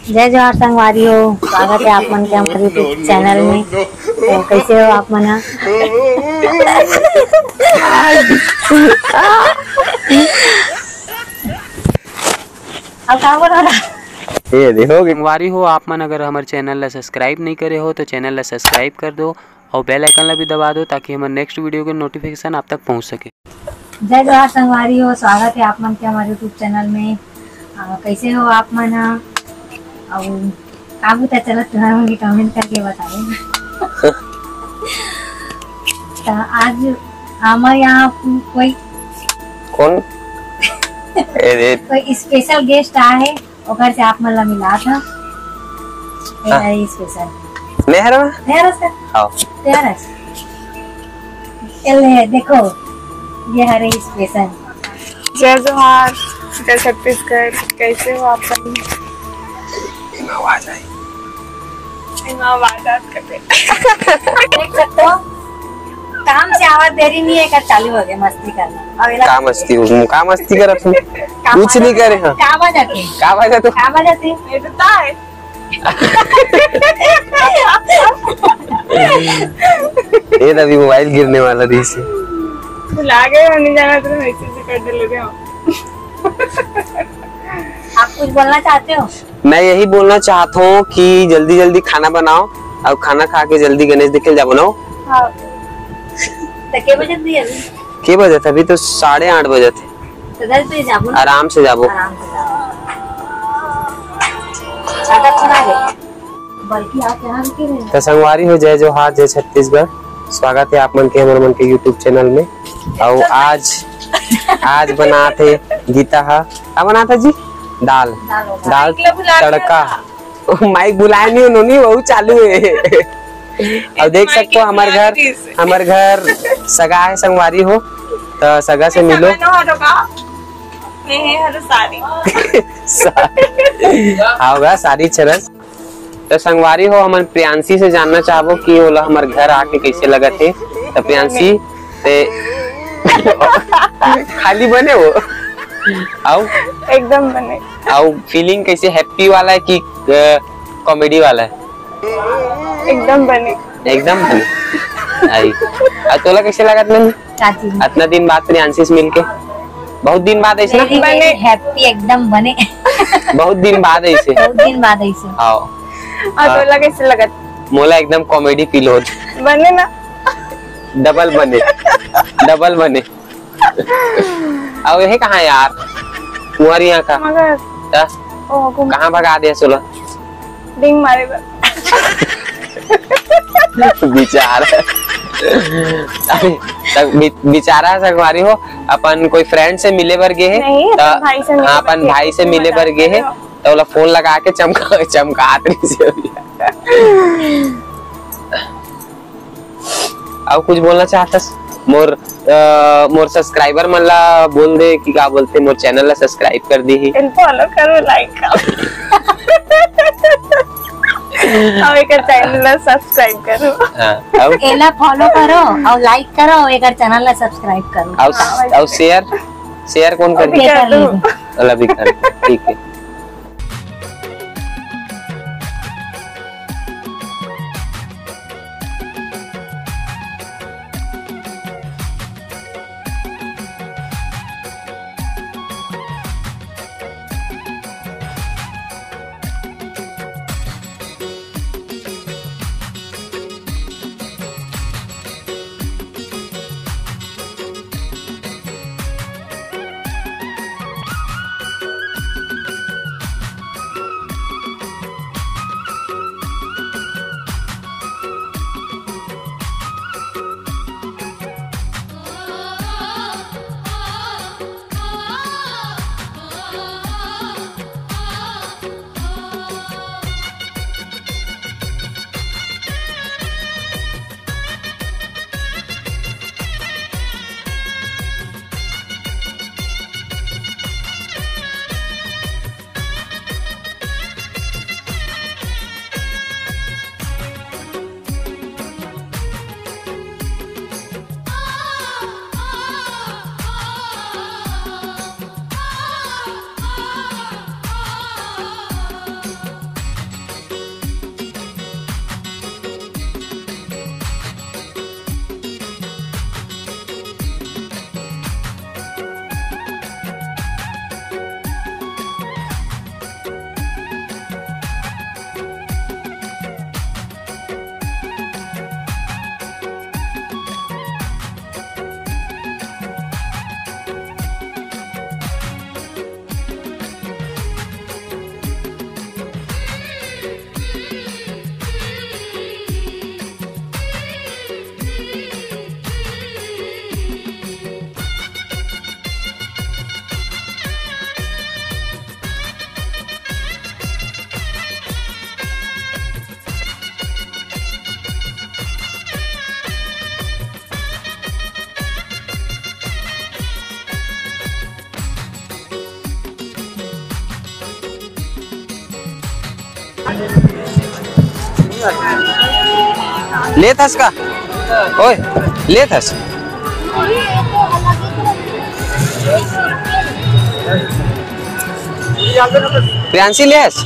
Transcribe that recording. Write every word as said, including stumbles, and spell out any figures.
जय जोहार संगवारी हो, स्वागत है आप मन के हमारे YouTube चैनल में। तो कैसे हो आप मन ह? अब का बोल रहा? ये देखो कि संगवारी हो, आप मन अगर हमर चैनल ला सब्सक्राइब नहीं करे हो तो चैनल ला सब्सक्राइब कर दो और बेल आइकन ला भी दबा दो, ताकि हमर नेक्स्ट वीडियो के नोटिफिकेशन आप तक पहुंच सके। जय जोहार संगवारी हो, स्वागत है आप मन के हमारे YouTube चैनल में। अ, कैसे हो आप मन ह? अउ का बुता चलत तुम्हारे मन के कमेंट करके बताओ। तो आज हमारे यहाँ कोई कौन? ए, ए। कोई स्पेशल गेस्ट आए है, ओकर से आप मन ला मिलात ह। ए हाँ। हरे स्पेशल। मैं हरा? मैं हरा सर। आओ। तैयार है? चल रहे हैं, देखो, ये हरे स्पेशल। जय जोहार, जय छत्तीसगढ़, कैसे हो आप सब? एमा आवाज आई। एमा आवाज आत कते। देख सकते हो, काम से आवाज देरी नहीं है, का चालू हो गया मस्ती करना। अब एला का मस्ती हो? का मस्ती करत हूँ? काम कुछ नहीं करे, हाँ। का आवाज आती? का आवाज आती? का आवाज आती? ये तो ता है। ये तो अभी मोबाइल गिरने वाला रही से। भुला गए हो, नहीं जाना तो ऐसे से कर डले थे हम। आप कुछ बोलना चाहते हो? मैं यही बोलना चाहता हूँ कि जल्दी जल्दी खाना बनाओ और खाना खा के जल्दी गणेश देखे ल जाबो ना। हाँ। तो के बजे दिए अभी? के बजे थे? अभी तो साढ़े आठ बजे थे। तो दस बजे जाबो ना। आराम से जाबो। आराम से जाबो। ज्यादा सुना ले। बल्कि आप यहाँ रुके रहे। तो संगवारी हो, जय जोहार, जय छत्तीसगढ़। स्वागत है आप मन के हमर मन के YouTube चैनल में। और आज, आज बनात हे गीता हा। का बनात हे जी? दाल। दाल होगा। दाल एक किलो भुला गया तड़का। था। माइक बुलाए नहीं उन्होंने, वो चालू है। और देख सकते हो हमारे घर, हमारे घर सगा है संगवारी हो, तो सगा से मिलो। सा-, हाँ होगा सारी चरस। तो संगवारी हो, हमन प्रियांशी से जानना चाहबो कि ओला हमर घर आके कैसे लगत हे। तो प्रियांशी, ते खाली बने हो? आओ। एकदम बने। आओ, फीलिंग कैसे, हैप्पी वाला है कि, अ, कॉमेडी वाला है? एकदम बने। एकदम बने। आई। आ तोला कैसे लगत नंदू? का चीज? अतना दिन बाद प्रियांशी से मिलके। बहुत दिन बाद ऐसे ना? Very, very happy, एकदम बने। बहुत दिन बाद ऐसे। बहुत दिन बाद ऐसे। आओ। और हाँ। तोला कैसे लगत? मोला एकदम कॉमेडी फील होत। बने ना? डबल बने। डबल बने। अब ये कहाँ यार? तुम्हारे यहाँ का? मगर ता? ओ, घूम- कहाँ भगा दिया सोला? डिंग मारे बर। बिचारा। तब बि-, बिचारा संगवारी हो, अपन कोई फ्रेंड से मिले बर गे हे, नहीं, त-, अपन भाई से मिले हाँ, बर अपन गे भाई से मिले बर गे हे, त ओला फोन लगा के चमका, चमकात रहिस हे। अउ कुछ बोलना चाहतस? मोर, अ, मोर सब्सक्राइबर मन ला बोल दे कि का बोलथे, मोर चैनल ला सब्सक्राइब कर दीही। एल फॉलो करो, लाइक करो। अउ एकर चैनल ला सब्सक्राइब करो। हाँ, अउ एला फॉलो करो अउ लाइक करो, एकर चैनल ला सब्सक्राइब करो। अउ, हाँ, अउ शेयर, शेयर कौन वो भी करी? कर दो। ओला भी कर दो, ठीक है। लेत हस का? ओए, लेत हस? प्रियांशी, ले हस?